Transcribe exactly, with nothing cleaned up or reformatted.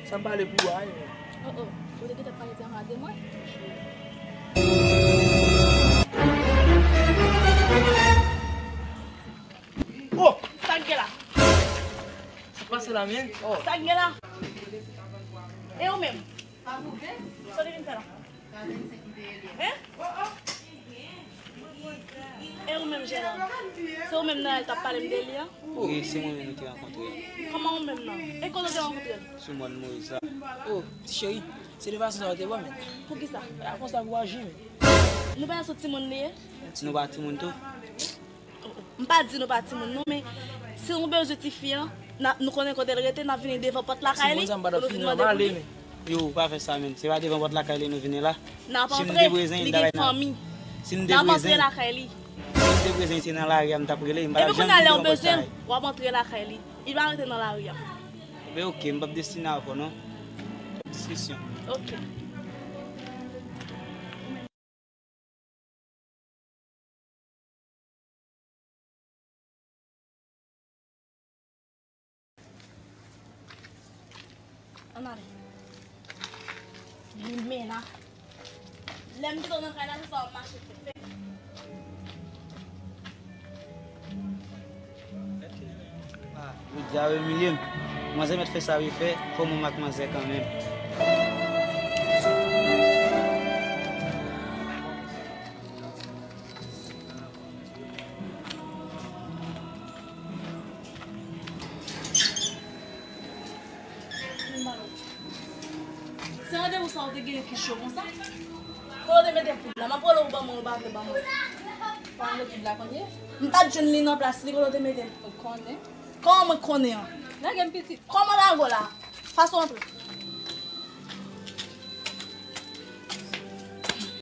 Sa m pale pou ou a, wi. Oh, oh. Ou te gentan pale di anba de mwen? Oh! Sa k gen la? Sa k pase la, men? Oh. Sa k gen la? E ou menm? Sa w te vin fè la? Hein? E ou menm, Jèran? Se ou menm nan t ap pale m de li an? Wi, se mwen menm nou te rankontre. Kòman ou menm nan? E kote w te rankontre l? Sou mòn Moyiz la. Oh, ti cheri, se de fason sa w te bon, men. Poukisa? A konsa pou w aji, men. Nou pa sou timoun li ye? Nou pa timoun tou? M pa di nou pa timoun non, men si nou bezwen tifi an, n a, nou konnen kote l rete, n ap vini devan pòt lakay li pou nou vin mande pou li. Yo, pa fè sa, men. Se pa devan pòt lakay li nou vini la. N ap antre, li gen fanmi. N ap antre lakay li. Si m te bezwen, se nan lari a m t ap rele, m pa t ap janm vin devan pòt sa. Epi kounye a, lè w bezwen l, w ap antre lakay li. Li pa rete nan lari a. Ebyen, oke, m p ap destine avè w non. Diskisyon. Oke. Ann ale. Li men la. Lè m kite w nan kay la, se sa w ap mache fè. Jodi a w imilye m. Manzè mèt fè sa li fè, fò mwen ak manzè kanmenm. Se randevou sa ou te genyen ki cho konsa? Kote w te mete poud la? M ap rele w ban mwen, ou pa vle ban mwen. Pa rele poud la kounye? M ta jwenn li nan plas li, kote w te mete l? Ou konnen. Kòman mwen konnen an? Lage m pitit. Kòman lage w la? Fason antre.